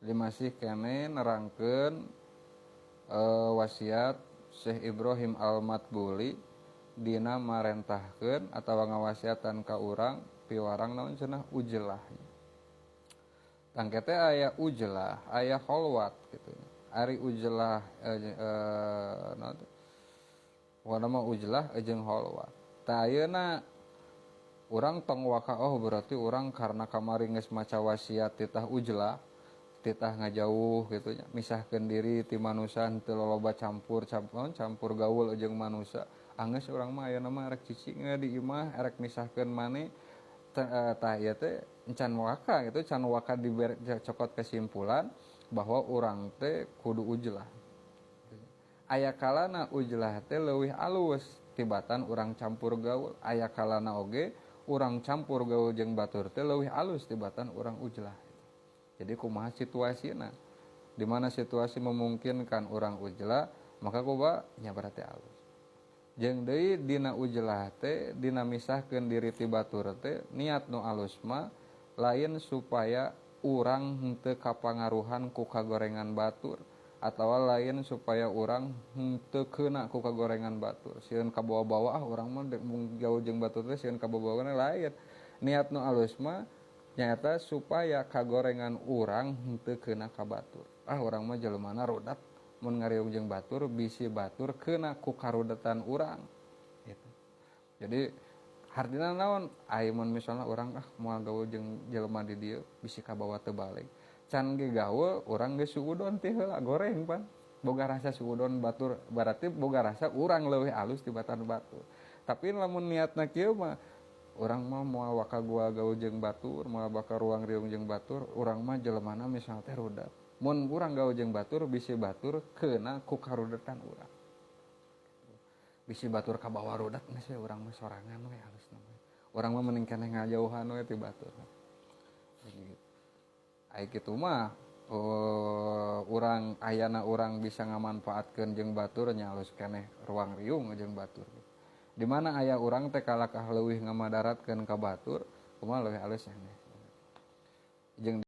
Jadi masih keneh nerangkeun wasiat Syekh Ibrahim Al-Matbuli dina marentahkeun atawa ngawasiatan ka urang piwarang naon cenah ujlah. Tangke teh aya ujlah, aya kholwat gitu. Ari ujlah naon teh? Pokona mah ujlah jeung kholwat. Tah, ayeuna urang tong waka, oh, berarti urang karena kamari geus maca wasiat titah ujlah, titah ngajauh gitu nya, misahkeun diri ti manusa, henteu loloba campur campur campur gaul jeung manusa, anggeus urang mah ayeuna mah rek cicing di imah, erek misahkeun maneh. Tah, ieu teh encan waka gitu, can waka dibere cokot kesimpulan bahwa urang teh kudu ujlah. Aya kalana ujlah teh leuwih alus tibatan urang campur gaul, aya kalana oge urang campur gaul jeung batur teh leuwih alus tibatan urang ujlah. Jadi kumaha situasina, di mana situasi memungkinkan urang ujlah, maka kuba nya berarti alus. Jeung deui dina ujlah teh, dina misahkeun diri ti batur teh, niat nu alus mah lain supaya urang henteu kapangaruhan ku kagorengan batur atawa lain supaya urang henteu keuna ku kagorengan batur, sieun kabawa-bawa, ah, urang mah gaul jeung batur teh sieun kabawa-bawa. Lain, niat nu alus mah nyaeta supaya kagorengan urang henteu keuna ka batur. Ah, urang mah jelemana rudat, mun ngariung jeung batur bisi batur keuna ku karudetan urang gitu. Jadi hartina naon, aya mun misalnya urang, ah, moal gaul jeung jelema di dieu, bisi kabawa teu balik. Can ge gaul, urang geus suudon ti heula, goreng pan, boga rasa suudon batur, berarti boga rasa urang leuwih alus tibatan batur. Tapi lamun niatna kieu mah, urang mah moal waka gua gaul jeung batur, moal bakal ruang riung jeung batur, urang mah jelemana misalnya teh rudat, mun urang gaul jeung batur bisi batur keuna ku karudetan urang, bisi batur kabawa rudat, geus we urang mah sorangan we alusna mah, urang mah mending keneh ngajauhan we ti batur gitu. Ai kitu mah urang ayana urang bisa ngamanfaatkeun jeung batur nya alus keneh ruang riung jeung batur. Di mana aya urang teh kalakah leuwih ngamadaratkeun ka batur, kumaha leuwih alus nya jeung